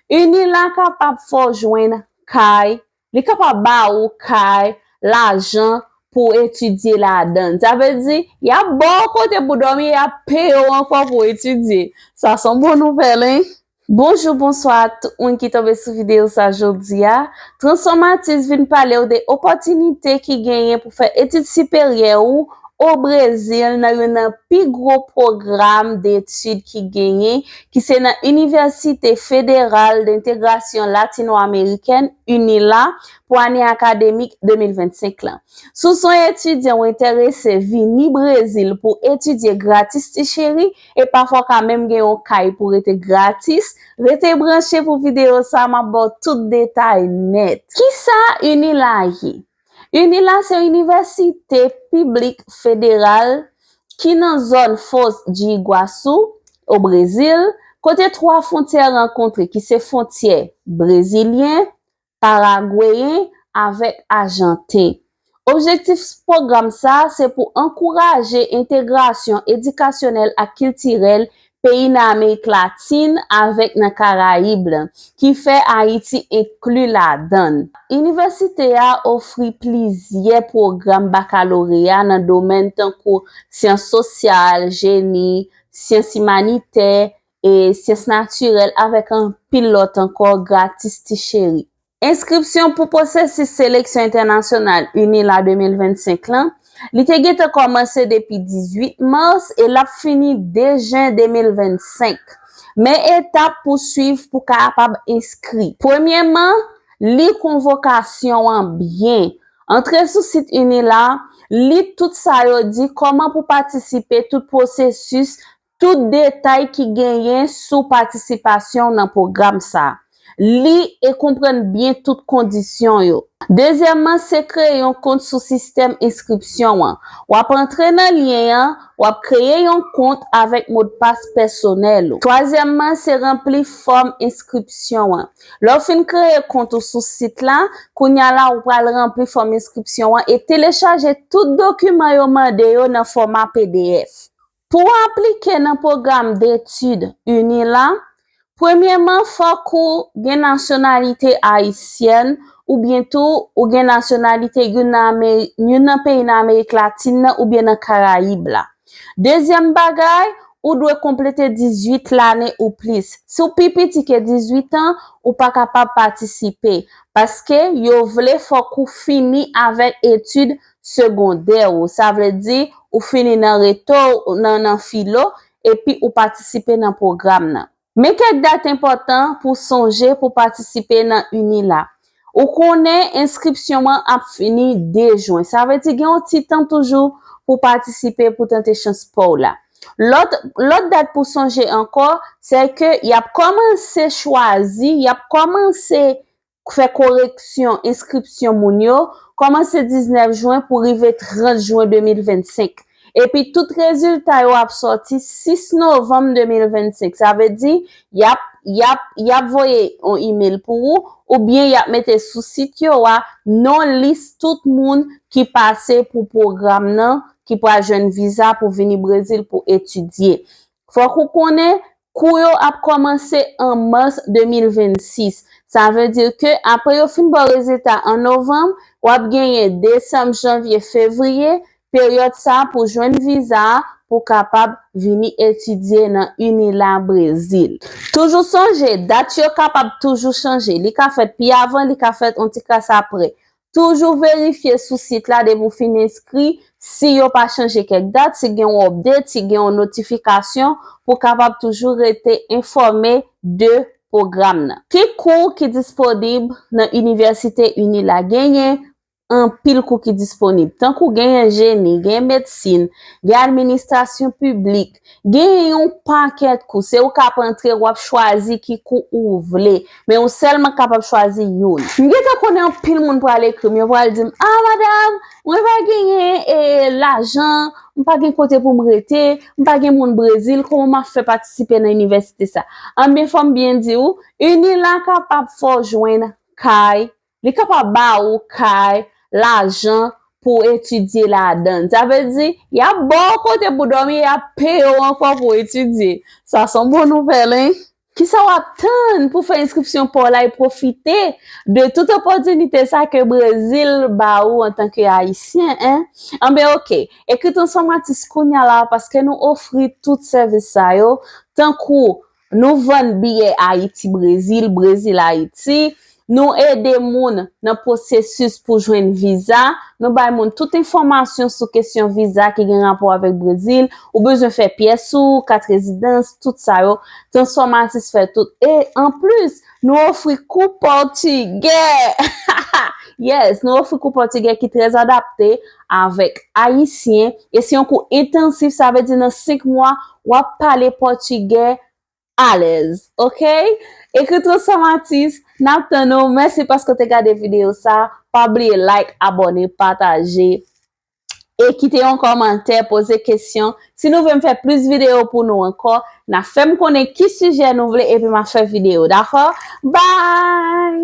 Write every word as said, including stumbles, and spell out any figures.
Unila kapab fè w jwenn kay, li kapab ba ou kay, lajan pou etidye ladan l. Sa vle di, y ap ba w kote pou dòmi, y ap peye w ankò pou etidye. Sa se yon bon nouvèl, hein? Bonjou, bonswa a tout moun ki tonbe sou videyo sa jodi a. Transformatis vin pale w de opòtinite ki genyen pou fè etid siperyè ou o Brezil nan youn nan pi gwo pwogram detid ki genyen, ki se nan Inivèsite Federal d'Intégration Latino-Américaine, unila, pou ane akademik de mil vennsenk lan. Si w se yon etidyan ou enterese vini Brezil pou etidye gratis, ti cheri, e pafwa w ka menm gen yon kay pou rete gratis, rete branche pou videyo sa, m ap ba w tout detay nèt. Kisa unila ye? Unila se yon inivèsite piblik federal ki nan zòn Foz de Iguaçu, o Brezil, kote twa fwontyè rankontre, ki se fwontyè brezilyen, paragweyen avèk ajanten. Objektif pwogram sa a se pou ankouraje entegrasyon edikasyonèl ak kiltirèl peyi nan Amerik Latin avèk nan Karayib lan, ki fè Ayiti enkli ladan l. Inivèsite a ofri plizyè pwogram bakaloreya nan domèn tankou syans sosyal, jeni, syans imanitè, e syans natirèl, avèk anpil lòt ankò, gratis, ti cheri. Enskripsyon pou pwosesis seleksyon entènasyonal unila de mil vennsenk lan, li te gentan kòmanse depi dizuit mas e l ap fini de jen de mil vennsenk. Men etap pou swiv pou kapab enskri. Premyèman, li konvokasyon an byen. Antre sou sit unila, li tout sa yo di, kòman pou patisipe, tout pwosesis, tout detay ki genyen sou patisipasyon w nan pwogram sa a. Li e konprann byen tout kondisyon yo. Dezyèmman, se kreye yon kont sou sistèm enskripsyon an. W ap antre nan lyen an, w ap kreye yon kont avèk modpas pèsonèl ou. Twazyèmman, se ranpli fòm enskripsyon an. Lè w fin kreye kont ou sou sit la, kounye a la ou pral ranpli fòm enskripsyon an e telechaje tout dokiman yo mande yo nan fòma P D F. Pou w aplike nan pwogram detid unila, premyèman, fòk ou gen nasyonalite ayisyèn oubyen tou ou gen nasyonalite youn nan Ameri-, youn nan peyi nan Amerik Latin nan oubyen nan Karayib la. Dezyèm bagay, ou dwe konplete dizuit lane ou plis. Si w pi piti ke dizuit an, ou pa kapab patisipe, paske yo vle fòk ou fini avèk etid segondè ou. Sa vle di, ou fini nan reto, nan, nan filo, epi ou patisipe nan pwogram nan. Men kèk dat enpòtan pou w sonje pou patisipe nan unila. Ou konnen enskripsyon an ap fini de jen. Sa vle di gen yon ti tan toujou pou w patisipe, pou w tante chans pa w la. Lòt, lòt dat pou w sonje ankò, se ke y ap kòmanse chwazi, y ap kòmanse fè koreksyon enskripsyon moun yo, kòmanse diznèf jen pou rive trant jen de mil vennsenk. Epi tout rezilta yo ap sòti sis novanm de mil vennsenk. Sa vle di, y ap, y ap, y ap voye yon imèl pou ou, oubyen y ap mete sou sit yo a non lis tout moun ki pase pou pwogram nan, ki pral jwenn viza pou vini Brezil pou etidye. Fòk ou konnen, kou yo ap kòmanse an mas de mil vennsis. Sa vle di ke apre yo fin ba w rezilta an novanm, w ap genyen desanm, janvye, fevriye, peryòd sa a pou jwenn viza a pou kapab vini etidye nan unila Brezil. Toujou sonje, dat yo kapab toujou chanje. Li ka fèt pi avan, li ka fèt yon ti kras apre. Toujou verifye sou sit la depi w fin enskri, si yo pa chanje kèk dat, si gen yon update, si gen yon notifikasyon, pou w kapab toujou rete enfòme de pwogram nan. Ki kou ki disponib nan Inivèsite unila? Genyen anpil kou ki disponib. Tankou genyen jeni, genyen medsin, gen administrasyon piblik, genyen yon pakèt kou. Se ou k ap antre, w ap chwazi ki kou ou vle. Men ou sèlman kapab chwazi youn. M gentan konnen anpil moun pral ekri m, yo pral di m, "Ah, madam, mwen pa genyen, eh, lajan, m pa gen kote pou m rete, m pa gen moun Brezil, kòman m ap fè patisipe nan inivèsite sa?" Anben, fò m byen di w, unila kapab fè w jwenn kay, li kapab ba ou kay, lajan pou etidye ladan l. Sa vle di, y ap ba w kote pou dòmi, y ap peye w ankò pou etidye. Sa se yon bon nouvèl, hein? Kisa w ap tann pou fè enskripsyon pa w la e pwofite de tout opòtinite sa ke Brezil ba ou antanke Ayisyen, en? Anben, oke. Ekri Transformatis kounye a la paske nou ofri tout sèvis sa yo, tankou nou vann biyè Ayiti Brezil, Brezil Ayiti, nou ede moun nan pwosesis pou jwenn viza, nou bay moun tout enfòmasyon sou kesyon viza ki gen rapò avèk Brezil, ou bezwen fè pyès ou, kat rezidans, tout sa yo, Transformatis fè tout. E anplis, nou ofri kou pòtigè. Yes, nou ofri kou pòtigè ki trè adapte avèk Ayisyen. E se yon kou entansif, sa vle di nan senk mwa, w ap pale pòtigè alèz, oke? Ekri Transformatis, n ap tann ou. Mèsi paske w te gade videyo sa. Pa bliye like, abòne, pataje. E kite yon kòmantè, poze kesyon. Si nou vle m fè plis videyo pou nou ankò, n a fè m konnen ki sijè nou vle epi m a fè videyo, dakò? Bye!